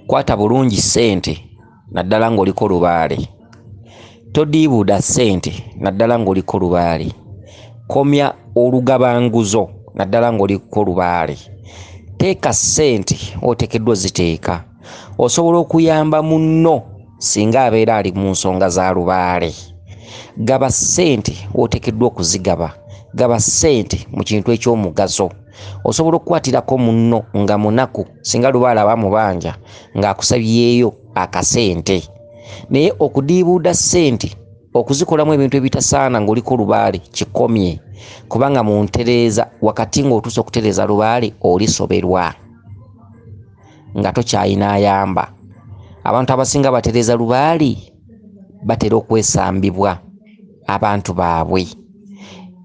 Kwata bulungi ssente naddala ng'oliko lubaale. Todiibuuda ssente naddala ng'oliko lubaale. Komya olugabanguzo naddala ng'oliko lubaale. Teeka ssente oteekeddwa oziteeka. Osobola okuyamba munno singa abeera ali mu nsonga za lubaale. Gaba ssente oteekeddwa okuzigaba. Gaba ssente mu kintu eky'omugaso. Osobola okukwatirako munno nga munaku singa lubaale aba mubanja ng'akusabyeyo akasente. Naye okudiibuuda ssente okuzikolamu ebintu ebitasaana ng'oliko lubaale kikomye, kubanga mu ntereeza wakati ng'otuuse okutereeza lubaale olisoberwa nga tokyalina ayamba. Abantu abasinga batereeza lubaale batera okwesambibwa abantu baabwe,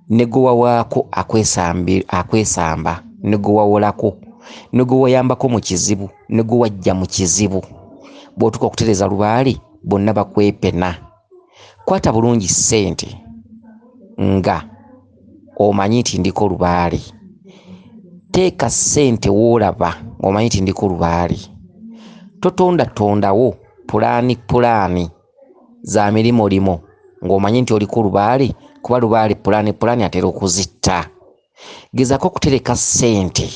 ne gwe wawaako akwesamba, ne gwe wawolako, ne gwe wayambako mu kizibu, ne gwe wajja mu kizibu. Bw'otuuka okutereeza lubaale bonna bakwepena. Kwata bulungi ssente nga omanyi nti ndiko lubaale. Teeka ssente w'olaba ng'omanyi nti ndiko lubaale. Totondatondawo pulaani pulaani za mirimolimo ng'omanyi nti oliko lubaale, kuba lubaale pulaani pulaani atera okuzitta. Gezaako okutereka ssente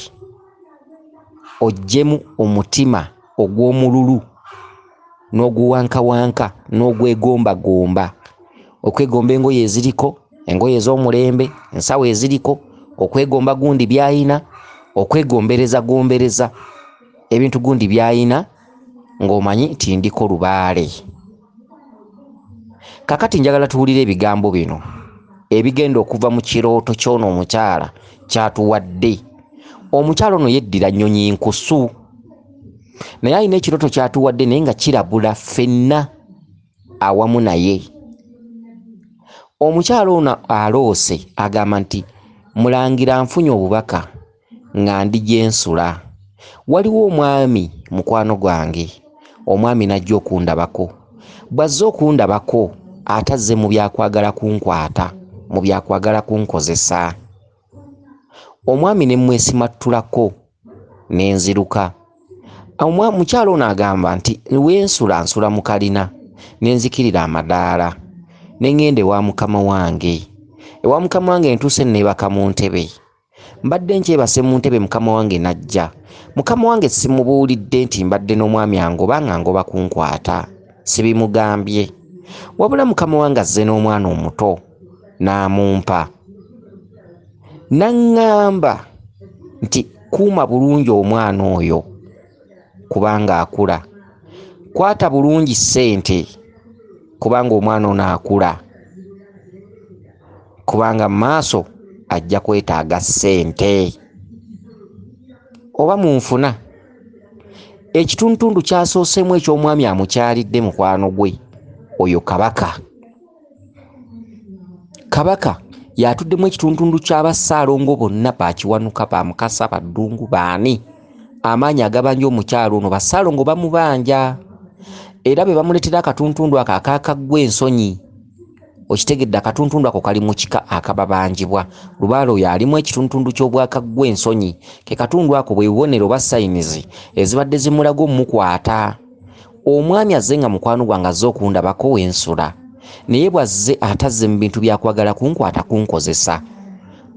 oggyemu omutima ogw'omululu n'oguwankawanka n'ogwegombagomba. Okwegomba engoye eziriko, engoye ez'omulembe, ensawo eziriko, okwegomba gundi by'ayina, okwegomberezagombereza ebintu gundi by'ayina ng'omanyi nti ndiko lubaale. Kaakati njagala tuwulire ebigambo bino ebigenda okuva mu kirooto ky'ono omukyala ky'atuwadde. Omukyala ono yeddira nnyonyi nkusu, naye alina ekirooto ky'atuwadde naye nga kirabula ffenna awamu naye. Omukyala ono aloose agamba nti mulangira nfunye obubaka nga ndi gye nsula. Waliwo omwami mukwano gwange, omwami n'ajja okundabako. Bw'azze okundabako atazze mu byakwagala kunkwata, mu byakwagala kunkozesa. Omwami ne mmwesimattulako ne nziruka. Mukyala ono agamba nti wensula nsula mu kalina ne nzikirira amadaala ne ŋŋenda ewa mukama wange. Ewa mukama wange ntuuse neebaka mu ntebe. Mbadde nkyebase mu ntebe mukama wange n'ajja. Mukama wange simubuulidde nti mbadde n'omwami angoba nga ngoba kunkwata, sibimugambye. Wabula mukama wange azze n'omwana omuto n'amumpa. N'aŋŋamba nti kuuma bulungi omwana oyo kubanga akula. Kwata bulungi ssente kubanga omwana ono akula, kubanga mu maaso ajja kwetaaga ssente. Oba munfuna. Ekitundutundu kyasooseemu eky'omwami amukyalidde mukwano gwe oyo Kabaka. Kabaka y'atuddemu ekitundutundu ky'abassaalongo bonna bakiwanuka, bamukasa, baddungu, baani amaanyi agabanja omukyala ono. Bassaalongo bamubanja era be bamuleetera akatuntundu ako akaakaggwa ensonyi. Okitegedde, akatuntundu ako kali mu kika akababanjibwa. Lubaale oyo alimu ekituntundu ky'obwakaggwa ensonyi, ke katundu ako bwe bubonero oba sayinizi ezibadde zimulaga omukwata. Omwami azze nga mukwano gwange azze okundabako wensula, naye bw'azze atazze mu bintu byakwagala kunkwata kunkozesa.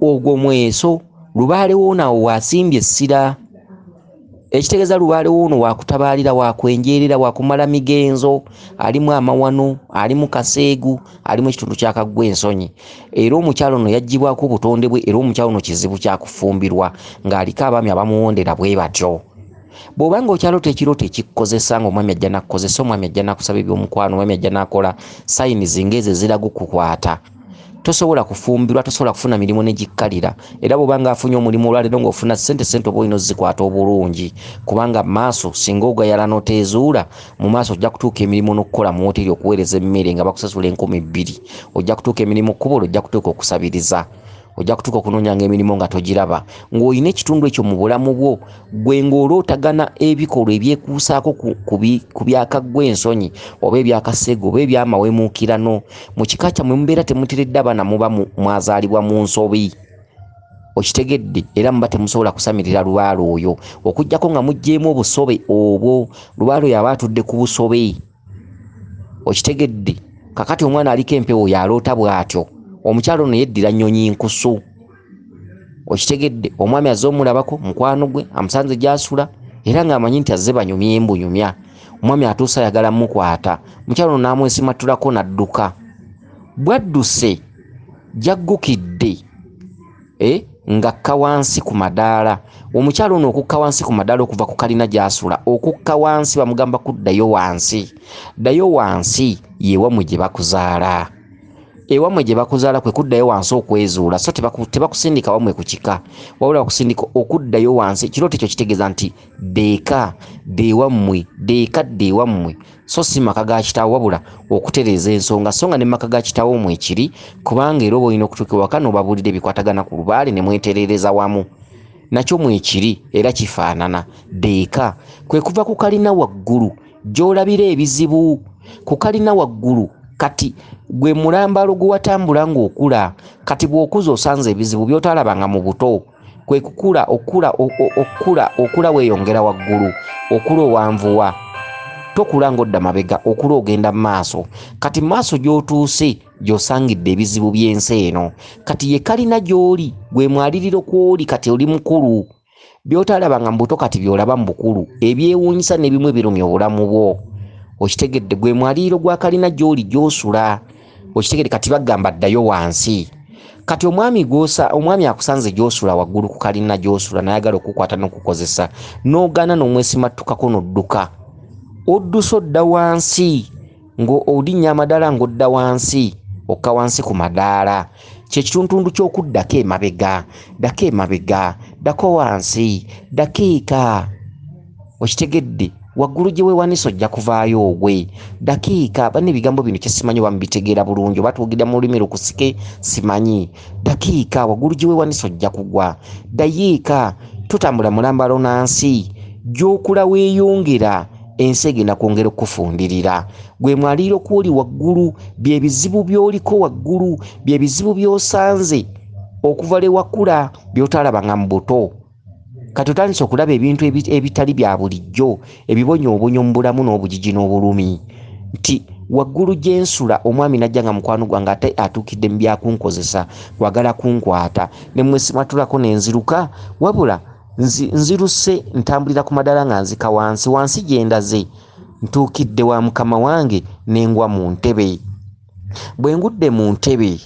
Ogwo mweso lubaale woono awo w'asimbye essira. Ekitegeeza lubaale woono wakutabaalira, wakwenjeerera, wakumala migenzo, alimu amawano, alimu kaseegu, alimu ekitundu kyakaggwa ensonyi. Era omukyala ono yaggyibwako obutonde bwe, era omukyala ono kizibu kyakufumbirwa ng'aliko abaami abamuwondera bwe batyo. Bw'oba ng'okyaloota ekirooto ekikukozesa ng'omwami ajja n'akukozesa, omwami ajja n'akusaba eby'omukwano, omwami ajja n'akola sayinizi ng'ezo eziraga okukwata, tosobola kufumbirwa, tosobola kufuna mirimu ne gikkalira. Era bw'oba ng'afunye omulimu olwaleero ng'ofuna ssente, ssente oba olina ozikwata obulungi, kubanga mu maaso singa ogayala n'oteezuula, mu maaso ojja kutuuka emirimu n'okukola mu wooteeri okuweereza emmere nga bakusasula 2000. Ojja kutuuka emirimu kkubolo, ojja kutuuka okusabiriza, ojja kutuuka okunoonyanga emirimu nga togiraba, ng'olina ekitundu ekyo mu bulamu bwo gwe ng'olootagana ebikolwa ebyekuusaako ku byakaggwa ensonyi oba ebyakaseego oba ebyamawemuukirano. Mu kika kyammwe mubeera temuteredde abaana, muba mwazaalibwa mu nsobi. Okitegedde? Era muba temusobola kusamirira lubaale oyo okuggyako nga muggyeemu obusobe obwo. Lubaale oyo aba atudde ku busobe. Okitegedde? Kakati omwana aliko empewo yaloota bw'atyo. Omukyala ono yeddira nnyonyi nkusu. Okitegedde? Omwami azze omulabako mukwano gwe amusanze gy'asula era ng'amanyi nti azze banyumye mbunyumya. Omwami atuuse ayagala mukwata, omukyala ono n'amwesimattulako n'adduka. Bw'adduse gyaggukidde ng'akka wansi ku madaala. Omukyala ono okukka wansi ku madaala okuva ku kalina gy'asula, okukka wansi bamugamba kuddayo wansi. Ddayo wansi ye wammwe gye bakuzaala. Ewammwe gye bakuzaala kwe kuddayo wansi okwezuula, so tebakusindika wammwe ku kika, wabula bakusindika okuddayo wansi. Ekirooto ekyo kitegeeza nti ddeeka, dda ewammwe, ddeeka, dda ewammwe, so si maka ga kitaawo, wabula okutereeza ensonga, so nga ne maka ga kitaawo mwekiri, kubanga era oba olina okutuuka ewaka n'obabuulira ebikwatagana ku lubaale ne mwetereereza wamu. Nakyo mwekiri era kifaanana. Ddeeka kwe kuva ku kalina waggulu gy'olabira ebizibu. Ku kalina waggulu kati gwe mulambalo gwe watambula ng'okula, kati bw'okuza osanze ebizibu by'otalabanga mu buto. Kwe kukula, okula, okula, okula weeyongera waggulu, okula owanvuwa, tokula ng'odda mabega, okula ogenda mu maaso. Kati mu maaso gy'otuuse gy'osangidde ebizibu by'ensi eno. Kati ye kalina gy'oli, gwe mwaliriro kw'oli, kati oli mukulu. By'otalabanga mu buto kati by'olaba mu bukulu, ebyewuunyisa n'ebimu ebirumya obulamu bwo. Okitegedde? Gwe mwaliriro gwa kalina gy'oli gy'osula. Okitegedde? Kati bagamba ddayo wansi. Kati omwami akusanze gy'osula waggulu ku kalina gy'osula n'ayagala okukwata n'okukozesa, n'ogaana n'omwesimattukako n'odduka. Odduse odda wansi, ng'olinnya amadaala ng'odda wansi, okka wansi ku madaala. Kye kituntundu ky'okuddako emabega, ddako emabega, ddako wansi, ddako eka. Okitegedde? Waggulu gye weewanise ojja kuvaayo ogwe. Dakiika, banne ebigambo bino kye simanyi oba mubitegeera bulungi, oba twogera mu lulimi lukusike simanyi. Dakiika, waggulu gye weewanise ojja kugwa. Dayiika, totambula mulambalo na nsi. Gy'okula weeyongera, ensi egenda kwongera okukufundirira. Gwe mwaliiro kw'oli waggulu, bye bizibu by'oliko waggulu, bye bizibu by'osanze okuva lwe wakula by'otalabanga mu buto. Kati otandise okulaba ebintu ebitali bya bulijjo, ebibonyoobonyo mu bulamu n'obugigi n'obulumi. Nti waggulu gye nsula omwami n'ajja nga mukwano gwange ate atuukidde mu byakunkozesa, kwagala kunkwata, ne mwesimatulako ne nziruka, wabula nziruse ntambulira ku madaala nga nzika wansi, wansi gye ndaze ntuukidde wa mukama wange ne ngwa mu ntebe. Bwe ngudde mu ntebe,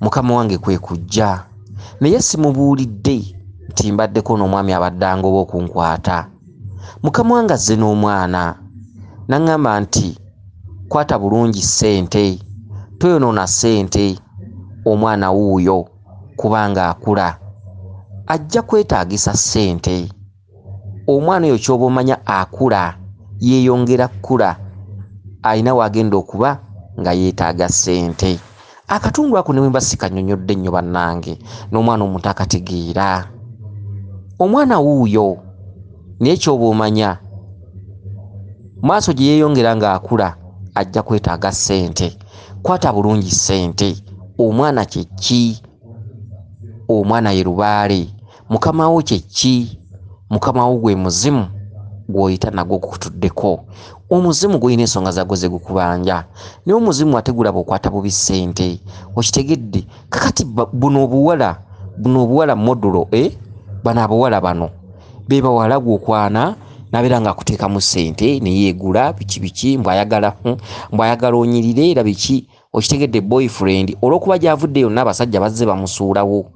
mukama wange kwe kujja, naye simubuulidde nti mbaddeko n'omwami abadde angoba okunkwata. Mukama wange azze n'omwana n'aŋŋamba nti kwata bulungi ssente, toyonoona ssente, omwana wuuyo kubanga akula, ajja kwetaagisa ssente. Omwana oyo ky'oba omanya akula, yeeyongera kkula, alina w'agenda okuba nga yeetaaga ssente. Akatundu ako ne bwe mba sikannyonnyodde nnyo bannange, n'omwana omuto akategeera. Omwana wuuyo, naye ky'oba omanya maaso gye yeeyongera ng'akula ajja kwetaaga ssente. Kwata bulungi ssente. Omwana kye ki? Omwana ye lubaale. Mukama wo kye ki? Mukama wo gwe muzimu gw'oyita nagwo gukutuddeko. Omuzimu gulina ensonga zaagwo ze gukubanja, naye omuzimu ate gulaba okwata bubi ssente. Okitegedde? Kakati buno obuwala modulo, bano abawala bano be bawala gw'okwana n'abeera ng'akuteekamu ssente ne yeegula biki biki, mbu ayagala onyirire era biki. Okitegedde? Boyfriend olw'okuba gy'avudde yonna abasajja bazze bamusuulawo,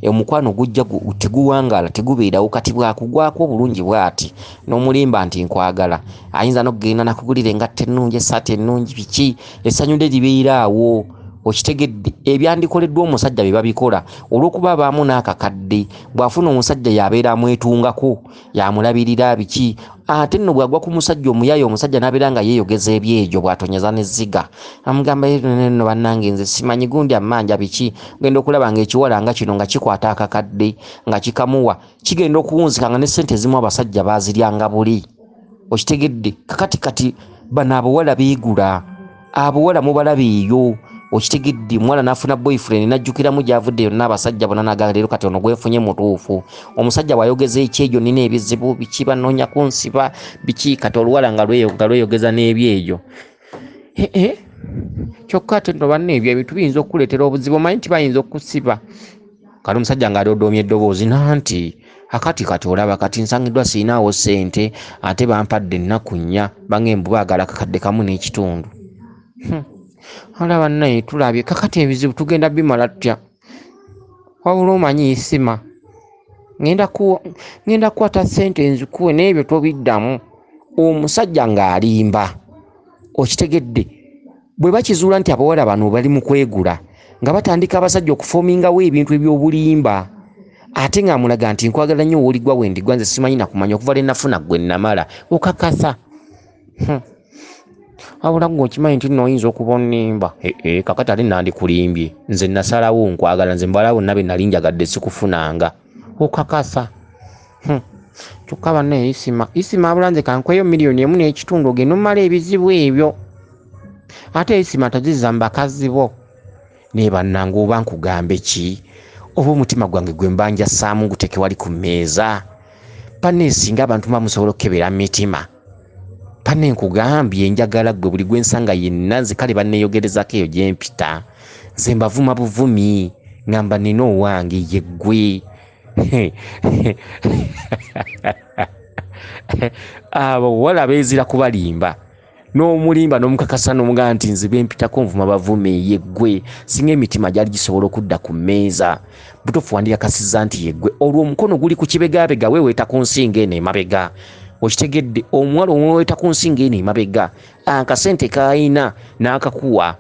omukwano gujja teguwangaala, tegubeerawo. Kati bw'akugwako obulungi bw'ati n'omulimba nti nkwagala, ayinza n'okugenda n'akugulira engatto ennungi, essaati ennungi, biki, essanyu lye libeera awo. Okitegedde? Ebyandikoleddwa omusajja bye babikola olw'okuba abaamu n'akakadde, bw'afuna omusajja y'abeera amwetungako, y'amulabirira biki. Ate nno bw'agwa ku musajja omuyaaye, omusajja n'abeera nga yeeyogeza ebyegyo bw'atonyeza n'ezziga, amugamba nno bannange nze simanyi gundi ammanja biki. Ogenda okulaba ng'ekiwala nga kino nga kikwata akakadde nga kikamuwa, kigenda okuwunzika nga ne ssente ezimu abasajja baaziryanga buli. Okitegedde? Kakati kati bano abawala beegula, abawala mubalaba eyo. Okitegedde, omuwala n'afuna boyfriend n'ajjukiramu gy'avudde yonna abasajja bonna n'agamba leero kati ono gwenfunye mutuufu. Omusajja bw'ayogeza ekyejo nina ebizibu biki banoonya kunsiba biki, kati oluwala nga lweyogeza n'ebyejo. Kyokka ate nno banne ebyo ebintu biyinza okukuleetera obuzibu, omanyi nti bayinza okukusiba. Kati omusajja ng'alyodoomya eddoboozi nanti akati kati olaba kati nsangiddwa sirinaawo ssente ate bampadde ennaku nnya bange mbu baagala akakadde kamu n'ekitundu. Olaba naye tulabye kakati ebizibu tugenda bimala tutya? Wabula omanyi Isima, ngenda kukwata ssente nzikuwe n'ebyo tobiddamu. Omusajja ng'alimba. Okitegedde, bwe bakizuula nti abawala bano bali mu kwegula nga batandika abasajja okufoomingawo ebintu eby'obulimba, ate ng'amulaga nti nkwagala nnyo w'oligwa we ndigwa nze simanyi na kumanya okuva lwe nafuna gwe nnamala. Okakasa. Wabula ggwe okimanyi nti nno oyinza okuba onnimba. Kakati ate nandikulimbye, nze nasalawo nkwagala, nze mbawala bonna be nali njagadde sikufunanga. Okakasa. Kyokka bannaye Isima abula nze kankweyo miliyoni 1 n'ekitundu ogende omala ebizibu ebyo. Ate Isima tagizza mu bakazi bo. Naye bannange oba nkugambe ki? Oba omutima gwange gwe mba njassaamu nguteeke wali ku mmeeza? Bannaye singa abantu mba musobola okukebera mu mitima. Bannaye nkugambye njagala ggwe buli gwe nsanga yenna nze kale banneeyogerezako eyo gye mpita. Nze mbavuma buvumi ngamba nina owange ye ggwe. Abawala beezira kubalimba. N'omulimba n'omukakasa n'omugamba nti nze bempitako nvuma bavume ye ggwe. Singa emitima gyali gisobola okudda ku mmeeza, butuufu wandikakasizza nti ye ggwe. Olwo omukono guli ku kibegabega weeweeta ku nsingo eno emabega. Okitegedde, omuwala oweeta ku nsingo eno emabega akasente k'ayina n'akakuwa.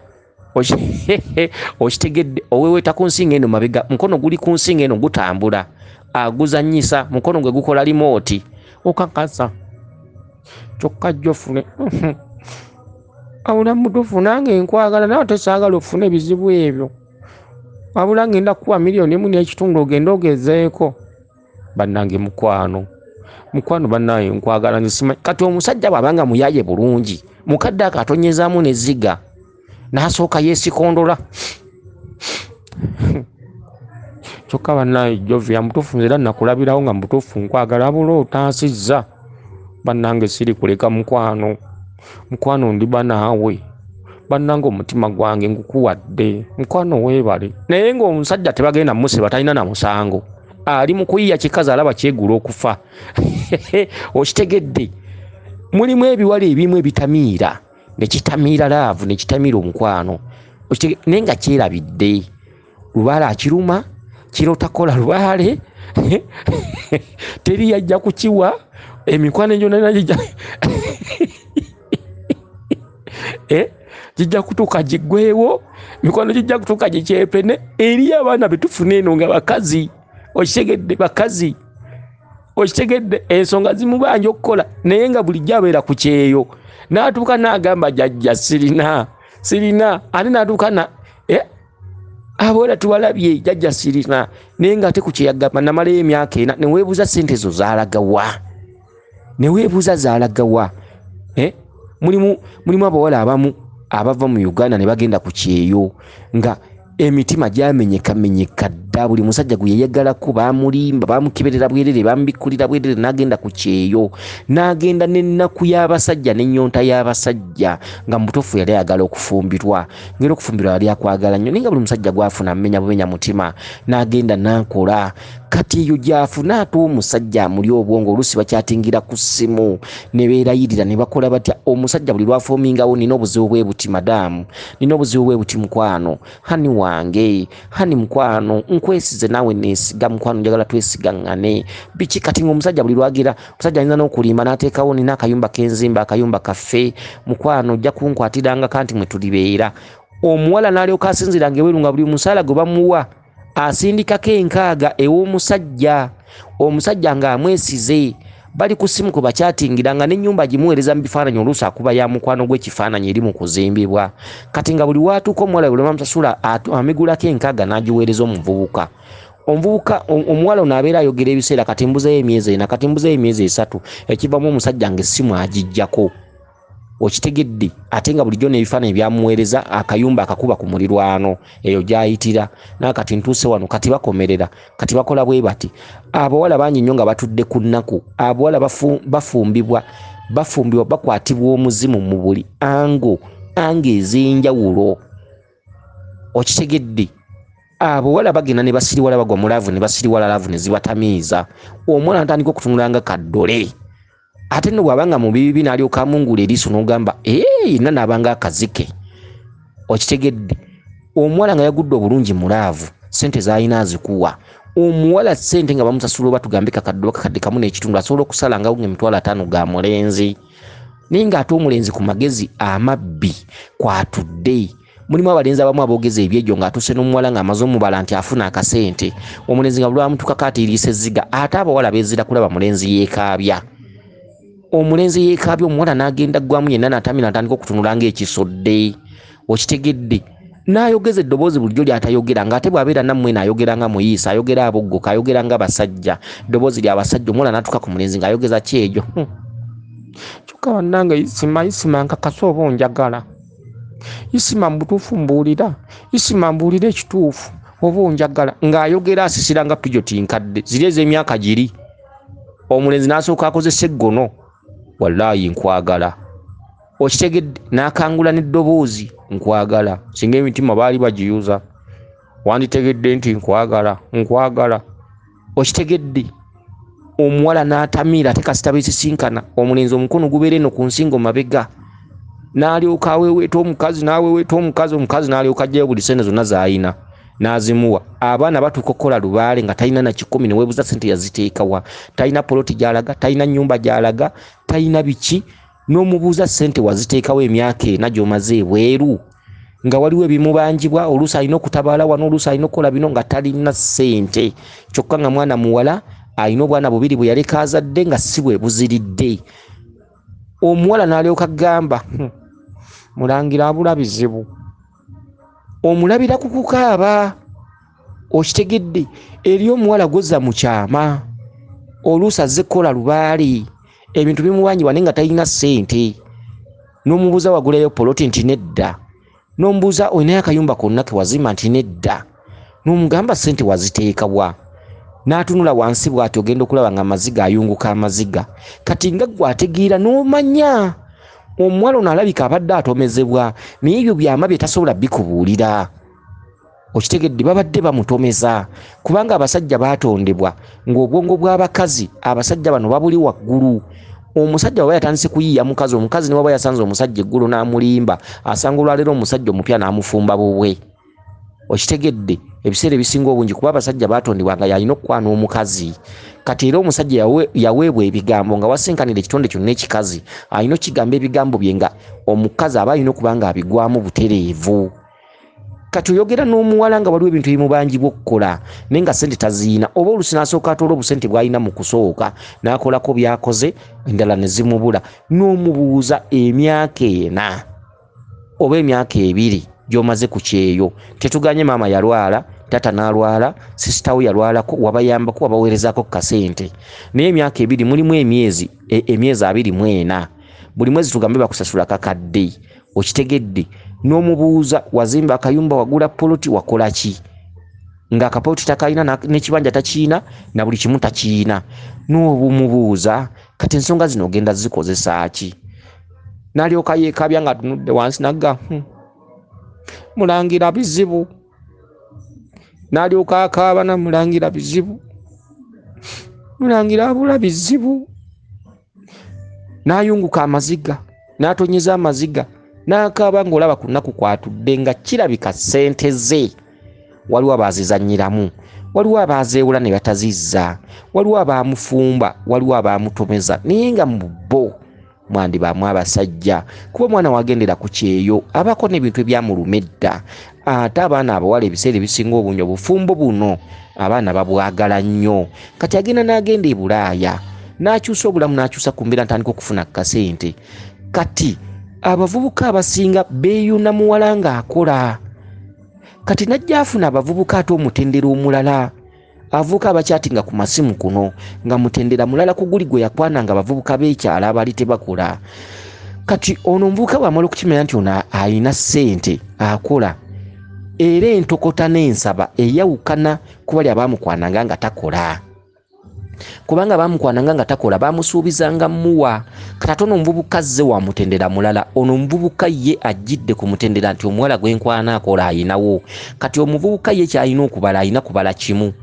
Okitegedde, oweeweeta ku nsingo eno mabega, mukono guli ku nsingo eno gutambula, aguzannyisa, mukono gwe gukola limooti. Okakasa. Kyokka Jofule, wabula mutuufu nange nkwagala naye ate saagala ofune ebizibu ebyo. Wabula ngenda kukuwa miliyoni 1 n'ekitundu ogende ogezeeko. Bannange mukwano, mukwano bannange nkwagala nze simanyi. Kati omusajja bw'aba nga muyaaye bulungi, mukadde ako atonyezaamu n'ezziga n'asooka yeesikondola. Kyokka bannange Jovia mutuufu nze era nakulabirawo nga mutuufu nkwagala, wabula otaasizza. Bannange siri kuleka mukwano, mukwano ndiba naawe. Bannange omutima gwange ngukuwadde, mukwano weebale. Naye ng'omusajja tebagenda mmusiba, talina na musango, ali mu kuyiiya kikazi alaba kyegula okufa. Okitegedde, mulimu ebiwala ebimu ebitamiira, ne kitamiira laavu, ne kitamiira omukwano, naye nga kyerabidde. Lubaale akiruma, kirotakola lubaale, teri yajja kukiwa, emikwano gyonna gijja gijja kutuuka giggweewo, mikwano gijja kutuuka gikyepene. Eriyo abaana be tufuna eno nga bakazi, okitegedde, bakazi, okitegedde, ensonga zimubanja okukola, naye nga bulijjo abeera ku kyeyo. N'atuuka n'agamba jjajja sirina, sirina, ate n'atuuka na abawala tubalabye jjajja sirina, naye ng'ate ku kye yagamba namalayo emyaka 4, ne weebuuza ssente ezo zaalaga wa? Ne weebuuza zaalaga wa? Mulimu abawala abamu abava mu Uganda ne bagenda ku kyeyo nga emitima gyamenyekamenyeka dda, buli musajja gwe yeeyagalako baamulimba, baamukeberera bwerere, baamubikkulira bwerere, n'agenda ku kyeyo, n'agenda n'ennaku y'abasajja n'ennyonta y'abasajja, nga mu butuufu yali ayagala okufumbirwa, ng'era okufumbirwa yali akwagala nnyo, naye nga buli musajja gw'afuna amenya bumenya mutima, n'agenda n'akola. Kati eyo gy'afuna ate omusajja amuli obwongo, oluusi bakyatingira ku ssimu ne beerayirira ne bakola batya. Omusajja buli lw'afoomingawo, nina obuzibu bwe buti madaamu, nina obuzibu bwe buti mukwano, hani wange, hani mukwano, nkwesize naawe neesiga mukwano, njagala twesigaŋŋane biki. Kati ng'omusajja buli lwagira, omusajja ayinza n'okulimba n'ateekawo nina akayumba k'enzimba, akayumba kaffe mukwano, ojja kunkwatiranga kanti mwe tulibeera. Omuwala n'alyoka asinziira ng'ebweru nga buli musaala gwe bamuwa asindikako 6 ew'omusajja, omusajja ng'amwesize, bali ku ssimu kwe bakyatingira nga n'ennyumba gimuweereza mu bifaananyi, oluusi akuba ya mukwano gw'ekifaananyi eri mu kuzimbibwa. Kati nga buli w'atuuka omuwala bwe bamusasula amigulako 6 n'agiweereza omuvubuka. Omuwala ono abeera ayogera ebiseera, kati mbuzeeyo emyezi 4, kati mbuzeeyo emyezi 3, ekivamu omusajja ng'essimu agiggyako. Okitegedde? Ate nga bulijjo n'ebifaananyi byamuweereza akayumba akakuba ku mulirwano eyo gy'ayitira, naakati ntuuse wano, kati bakomerera, kati bakola bwe bati. Abawala bangi nnyo nga batudde ku nnaku, abawala bafumbibwa, bakwatibwa omuzimu mu buli ango ez'enjawulo. Okitegedde? Abawala bagenda ne basiriwala, bagwa mu laavu ne basiriwala, laavu ne zibatamiiza. Omwana atandika okutunula nga kaddole. Ate nno bw'abanga mu bibi n'alyoka amungula eriiso n'ogamba, yenna n'abanga akazike. Okitegedde? Omuwala nga yagudde obulungi mu laavu, ssente z'alina azikuwa. Omuwala ssente nga bamusasula oba tugambe kakadde oba kakadde kamu n'ekitundu, asobola okusalangawo ng'emitwalo 5 ga mulenzi. Naye ng'ate omulenzi ku magezi amabbi kw'atudde. Mulimu abalenzi abamu aboogeza ebyejjo ng'atuuse n'omuwala ng'amaze omubala nti afuna akasente. Omulenzi nga lwamutukako atiiriisa ezziga, ate abawala beezira kulaba mulenzi yeekaabya. Omulenzi yeekaabya, omuwala n'agenda ggwamu yenna n'atamira n'atandika okutunula ng'ekisodde. Okitegedde? N'ayogeza eddoboozi bulijjo ly'atayogera, ng'ate bw'abeera nammwe n'ayogera nga muyiisa, ayogera aboggoka, ayogera nga basajja, eddoboozi ly'abasajja. Omuwala n'atuuka ku mulenzi ng'ayogeza kyejo. Kyokka bannange Isima nkakasa oba onjagala. Isima mu butuufu mbuulira, Isima mbuulira ekituufu oba onjagala. Ng'ayogera asisira nga pijoti nkadde ziri ez'emyaka giri. Omulenzi n'asooka akozesa eggono, wallaahi nkwagala. Okitegedde? N'akangula n'eddoboozi, nkwagala. Singa emitima baali bagiyuza, wanditegedde nti nkwagala, nkwagala. Okitegedde? Omuwala n'atamiira, ate kasita beesisinkana, omulenzi omukono gubeera eno ku nsingo mabega, n'alyoka aweeweeta omukazi, n'aweeweeta omukazi, omukazi n'alyoka aggyayo buli ssente zonna z'alina n'azimuwa. Abaana batuuka okukola lubaale nga talina na 10, ne weebuuza ssente yaziteeka wa, talina poloti gy'alaga, talina nnyumba gy'alaga, talina biki. N'omubuuza ssente waziteekawo emyaka 4 gy'omaze ebweru, nga waliwo ebimubanjibwa, oluusi alina okutabaala wano, oluusi alina okukola bino, nga talina ssente. Kyokka nga mwana muwala alina obwana bubiri bwe yaleka azadde nga si bwe buziridde. Omuwala n'alyoka agamba, mulangira abula bizibu. Omulabira ku kukaaba. Okitegedde? Eri omuwala gw'ozza mu kyama, oluusi azze kukola lubaale, ebintu bimuwanyiwa naye nga talina ssente. N'omubuuza wagulayo poloti nti nedda. N'omubuuza olinayo akayumba konna ke wazimba nti nedda. N'omugamba ssente waziteeka wa? N'atunula wansi bw'ati, ogenda okulaba nga amaziga ayunguka amaziga. Kati nga ggwe ategeera n'omanya omuwala ono alabika abadde atomezebwa, naye ebyo byama bye tasobola bikubuulira. Okitegedde? Babadde bamutomeza, kubanga abasajja baatondebwa ng'obwongo bw'abakazi, abasajja bano babuli waggulu. Omusajja bw'aba yatandise kuyiiya mukazi, omukazi ne bw'aba yasanze omusajja eggulo n'amulimba, asanga olwaleero omusajja omupya n'amufumba bubwe. Okitegedde? Ebiseera ebisinga obungi, kuba abasajja baatondebwa nga y'alina okukwana omukazi. Kati era omusajja yaweebwa ebigambo nga wasinkanira ekitonde kyonna ekikazi, alina okukigamba ebigambo bye nga omukazi aba alina okuba nga abigwamu butereevu. Kati oyogera n'omuwala nga waliwo ebintu ebimubanjibwa okukola, naye nga ssente taziina, oba oluusi n'asooka atoola obusente bw'alina mu kusooka n'akolako by'akoze, endala ne zimubula. N'omubuuza emyaka 4 oba emyaka 2 gy'omaze ku kyeyo, tetuganye maama yalwala, tata n'alwala, sisita we yalwalako, wabayambako, wabaweerezaako ku kasente, naye emyaka 2 mulimu emyezi 24, buli mwezi tugambe bakusasula kakadde. Okitegedde? N'omubuuza wazimba akayumba, wagula poloti, wakola ki? Ng'akapoloti takalina, n'ekibanja takiina, na buli kimu takiina. N'obumubuuza kati ensonga zino ogenda zikozesa ki? N'alyoka yeekaabya ng'atunudde wansi n'agga, mulangira bizibu. N'alyoka akaaba na mulangira bizibu, mulangira abula bizibu. N'ayunguka amaziga, n'atonyeza amaziga, n'akaaba ng'olaba ku nnaku kw'atudde, nga kirabika ssente ze waliwo abaazizannyiramu, waliwo abaazeewola ne batazizza, waliwo abaamufumba, waliwo abaamutomeza, naye nga mu bo mwandibaamu abasajja, kuba omwana wagendera ku kyeyo abaako n'ebintu ebyamuluma edda. Ate abaana abawala ebiseera ebisinga obungi obufumbo buno abaana babwagala nnyo. Kati agenda n'agenda e Bulaaya, n'akyusa obulamu, n'akyusa ku mbeera, n'atandika okufuna kasente. Kati abavubuka abasinga beeyuna muwala ng'akola. Kati n'ajja afuna abavubuka ate omutendera omulala, abavubuka abakyatinga ku masimu kuno nga mutendera mulala ku guli gwe yakwananga abavubuka b'ekyalo abaali tebakola. Kati ono omuvubuka bw'amala okukimanya nti ono alina ssente akola, era entokota n'ensaba eyawukana ku bali abaamukwananga nga takola, kubanga baamukwananga nga takola baamusuubizanga muwa. Kati ate ono omuvubuka azze wa mutendera mulala. Ono omuvubuka ye ajjidde ku mutendera nti omuwala gwe nkwana akola ayinawo. Kati omuvubuka ye ky'alina okubala, alina kubala kimu: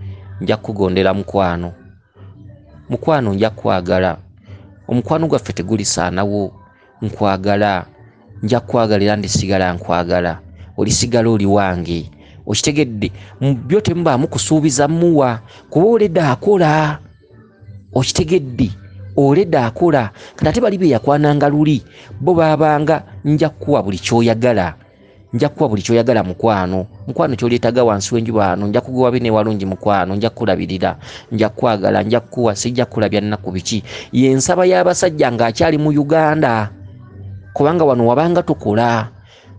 nja kukugondera mukwano, mukwano nja kukwagala, omukwano gwaffe tegulisaanawo, nkwagala, nja kukwagala era ndisigala nkwagala, olisigala oli wange. Okitegedde? Mu byo temubaamu kusuubiza muwa, kuba oledde akola. Okitegedde? Oledde akola. Kati ate bali be yakwananga luli bo baabanga nja kukuwa buli ky'oyagala, nja kukuwa buli ky'oyagala mukwano, mukwano ky'oleetaga wansi w'enjuba wano, nja kukuwa bine walungi mukwano, nja kukulabirira, nja kukwagala, nja kukuwa, sijja kukulabya nnaku biki. Y'ensaba y'abasajja ng'akyali mu Uganda, kubanga wano wabanga tokola.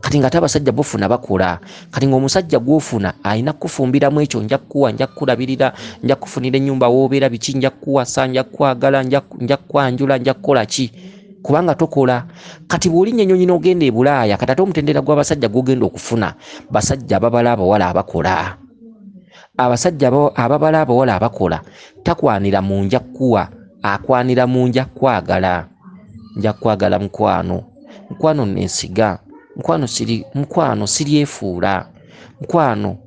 Kati ng'ate abasajja bofuna bakola. Kati ng'omusajja gw'ofuna alina kukufumbiramu ekyo, nja kukuwa, nja kukulabirira, nja kukufunira ennyumba w'obeera biki, nja kukuwasa, nja kukwagala, nja kukwanjula, nja kukola ki, kubanga tokola. Kati bw'olinnya ennyonyi n'ogenda e Bulaaya, kati ate omutendera gw'abasajja gw'ogenda okufuna, basajja ababala abawala abakola. Abasajja ababala abawala abakola takwanira mu nja kukuwa, akwanira mu nja kukwagala, nja kukwagala mukwano, mukwano neesiga, mukwano siri, mukwano siryefuula, mukwano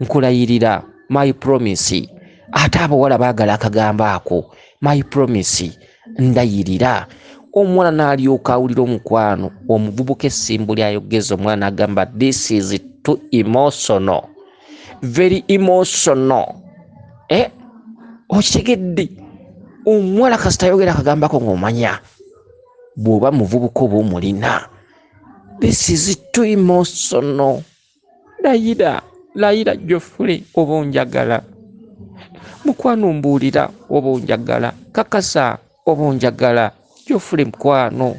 nkulayirira, my promise. Ate abawala baagala akagambo ako, my promise, ndayirira. Omuwala n'alyoka awulira omukwano, omuvubuka essimbu ly'ayogeza, omwana n'agamba this is too emotional, very emotional. Okitegedde? Omuwala kasita ayogera akagambako ng'omanya bw'oba muvubuka oba omulina, this is too emotional. Layira, layira Geoffrey oba onjagala, mukwano mbuulira oba onjagala, kakasa oba onjagala, Geoffrey mukwano.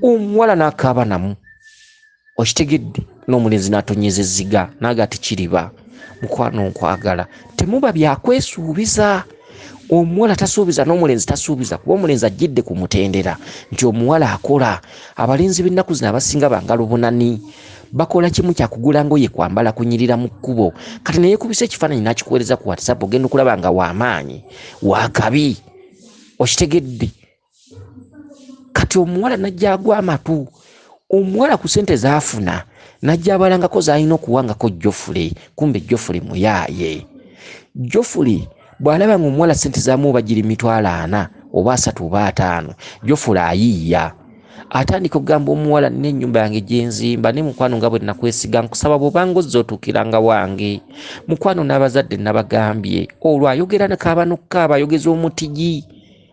Omuwala n'akaaba namu, okitegedde? N'omulenzi n'atonyeza ezziga n'aga tikiriba, mukwano nkwagala. Temuba byakwesuubiza. Omuwala tasuubiza n'omulenzi tasuubiza, kuba omulenzi ajjidde ku mutendera nti omuwala akola. Abalenzi b'ennaku zino abasinga bangalo bunani, bakola kimu kya kugula ngoye, kwambala, kunyirira mu kkubo. Kati ne yeekubisa ekifaananyi n'akikuweereza ku WhatsApp, ogenda okulaba nga w'amaanyi, wakabi. Okitegedde? Kati omuwala n'ajja agwa amatu. Omuwala ku ssente z'afuna n'ajja abalangako z'alina okuwangako Geoffrey, kumbe Geoffrey muyaaye. Geoffrey bw'alaba ng'omuwala ssente z'amuwa giri 40,000 oba 30 oba 50, Geoffrey ayiiya. Atandika okugamba omuwala, nina ennyumba yange gye nzimba, ne mukwano nga bwe nakwesiga, nkusaba bw'obanga ozze otuukiranga wange. Mukwano n'abazadde nabagambye. Olwo ayogera nakaaba n'okukaaba, ayogeza omutigi,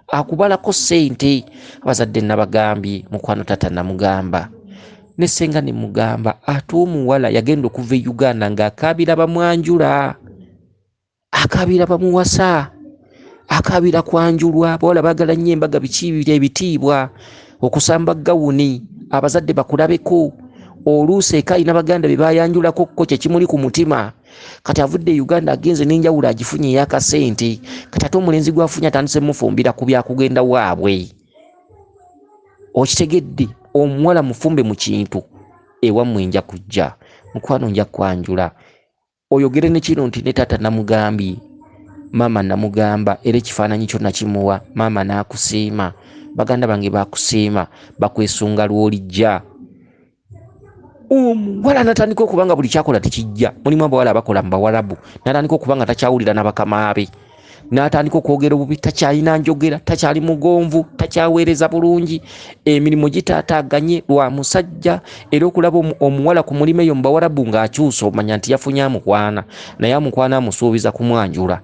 akubalako ssente. Abazadde nabagambye, mukwano taata namugamba, ne ssenga ne mugamba. Ate omuwala yagenda okuva e Uganda ng'akaabira bamwanjula, akaabira bamuwasa, akaabira kwanjulwa. Abawala baagala nnyo embaga, biki biri ebitiibwa, okusamba gawuni, abazadde bakulabeko. Oluusi eka alina baganda be bayanjulako ko kye kimuli ku mutima. Kati avudde e Uganda agenze n'enjawulo agifunye ey'akasente. Kati ate omulenzi gw'afunye atandise mufumbira ku byakugenda waabwe. Okitegedde? Omuwala mufumbe mu kintu, ewammwe nja kujja, mukwano nja kwanjula. Oyogere ne kino nti ne taata namugambye, maama namugamba, era ekifaananyi kyo nakimuwa, maama n'akusiima, baganda bange bakusiima, bakwesunga lw'olijja. Omuwala n'atandika okuba nga buli kyakola tekijja. Mulimu abawala abakola mu Bawarabu, n'atandika okuba nga takyawulira na bakama be, n'atandika okwogera obubi, takyalina njogera, takyali mugonvu, takyaweereza bulungi, emirimu gitaataaganye lwa musajja. Era okulaba omuwala ku mulimu eyo mu Bawarabu ng'akyusa, omanya nti yafunye amukwana, naye amukwana amusuubiza kumwanjula.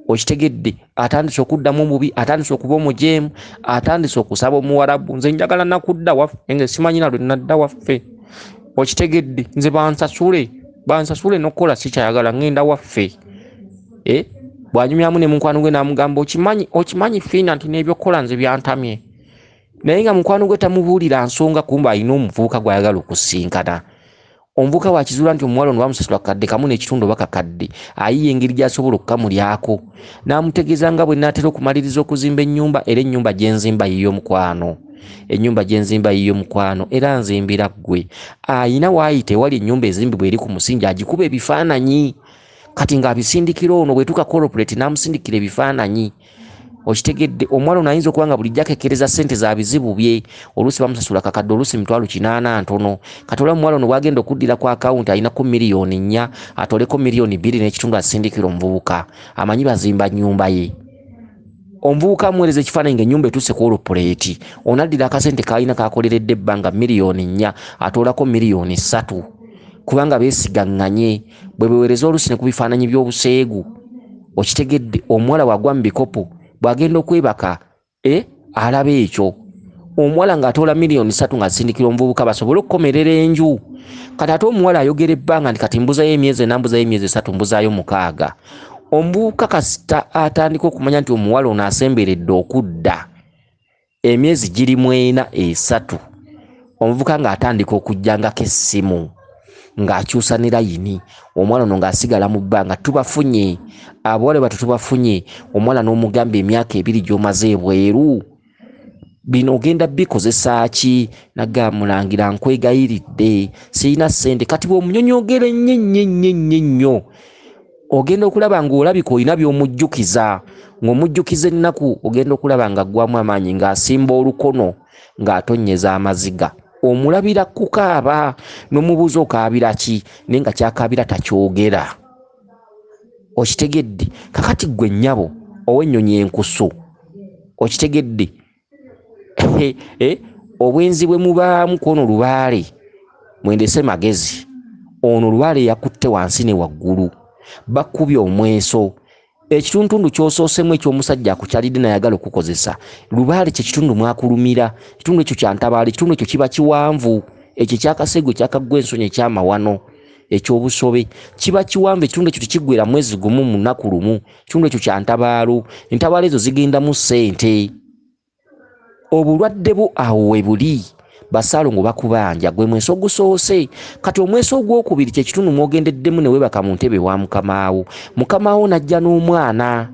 Okitegedde? Atandise okuddamu obubi, atandise okuba omujeemu, atandise okusaba Omuwarabu, nze njagala nakudda waffe, nze simanyi na lwe nadda waffe. Okitegedde? Nze bansasule, bansasule n'okukola sikyayagala, ŋŋenda waffe. Bw'anyumyamu ne mukwano gwe n'amugamba, okimanyi Fiina nti n'ebyokukola nze byantamye. Naye nga mukwano gwe tamubuulira nsonga, kumbe alina omuvubuka gw'ayagala okusinkana. Omuvubuka bw'akizuula nti omuwala ono bamusasula kakadde kamu n'ekitundu oba kakadde, ayiye engeri gy'asobola okukamulyako. N'amutegeeza nga bwe nnaatera okumaliriza okuzimba ennyumba, era ennyumba gye nzimba yiyo mukwano. Ennyumba gye nzimba yiyo mukwano, era nzimbira ggwe. Ayina waayita ewali ennyumba ezimbibwa eri ku musingi, agikuba ebifaananyi. Kati ng'abisindikira ono, bwetuuka corporate n'amusindikira ebifaananyi. Okitegedde? Omuwala ono ayinza okuba nga bulijjo akekkereza ssente za bizibu bye, oluusi bamusasula kakadde, oluusi 800,000 ntono. Kati olaba omuwala ono bw'agenda okuddira ku akawunti alinako 4 million, atoleko 2.5 million asindikira omuvubuka, amanyi bazimba nnyumba ye. Omuvubuka amuweereza ekifaananyi ng'ennyumba etuuse ku olupuleeti. Ono addira akasente k'alina k'akoleredde ebbanga, 4 million, atoolako 3 million, kubanga beesigaŋŋanye bwe beweereza oluusi ne ku bifaananyi by'obuseegu. Okitegedde? Omuwala bw'agwa mu bikopo, bw'agenda okwebaka alaba ekyo. Omuwala ng'atoola 3 million ng'asindikira omuvubuka basobole okukomerera enju. Kati ate omuwala ayogera ebbanga nti kati mbuzayo emyezi 4, mbuzayo emyezi 3, mbuzaayo 6. Omuvubuka kasita atandika okumanya nti omuwala ono asemberedde okudda, emyezi giri mu 4, 3, omuvubuka ng'atandika okujjangako essimu ng'akyusa ne layini. Omuwala ono ng'asigala mu bbanga. Tubafunye abawala bato, tubafunye. Omuwala n'omugamba, emyaka 2 gy'omaze ebweru, bino ogenda bikozesa ki? Nagamba, mulangira, nkwegayiridde, sirina ssente. Kati bw'omunyonyogera ennyo ennyo ennyo ennyo ennyo, ogenda okulaba ng'olabika olina by'omujjukiza, ng'omujjukiza ennaku, ogenda okulaba ng'aggwamu amaanyi, ng'asimba olukono, ng'atonnyeza amaziga. Omulabira kukaaba, n'omubuuza okaabira ki, naye nga kyakaabira takyogera. Okitegedde? Kakati ggwe nnyabo ow'ennyonyi enkusu, okitegedde? Obwenzi bwe mubaamu kwono lubaale mwendese magezi. Ono lubaale yakutte wansi ne waggulu, bakubye omweso. Ekituntundu ky'osoosemu ekyomusajja akukyalidde nayagala okukozesa, lubaale kye kitundu mwakulumira. Ekitundu ekyo kyantabaala, ekitundu ekyo kiba kiwanvu, ekyo ekyakaseego, ekyakaggwa ensonyi, ekyamawano, ekyobusobe, kiba kiwanvu. Ekitundu ekyo tekiggwera mwezi gumu, mu nnaku lumu. Ekitundu ekyo kyantabaalo, entabaalo ezo zigendamu ssente. Obulwadde bwo awo we buli. Basaalongo bakubanja, gwe mweso ogusoose. Kati omweso ogwokubiri kyekitundu mwogendeddemu ne weebaka mu ntebe wa mukamaawo. Mukamaawo n'ajja n'omwana.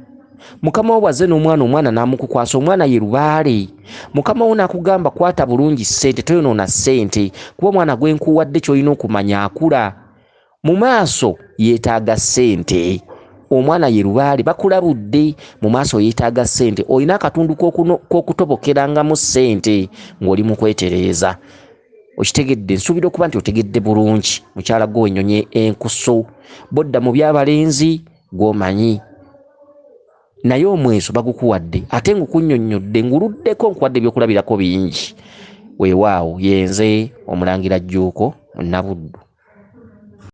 Mukama wo bw'azze n'omwana, omwana n'amukukwasa. Omwana ye lubaale. Mukama wo n'akugamba, kwata bulungi ssente, toyonoona ssente, kuba omwana gwe nkuwadde, ky'olina okumanya, akula mu maaso yeetaaga ssente. Omwana ye lubaale, bakulabudde, mu maaso yeetaaga ssente. Olina akatundu k'okutobokerangamu ssente ng'oli mu kwetereeza. Okitegedde? Nsuubira okuba nti otegedde bulungi, mukyala gwe wennyonyi enkusu. Bodda mu byabalenzi gw'omanyi, naye omweso bagukuwadde, ate ngukunnyonnyodde, nguluddeko, nkuwadde ebyokulabirako bingi. Weewaawo, yenze Omulangira Jjuuko Munnabuddu.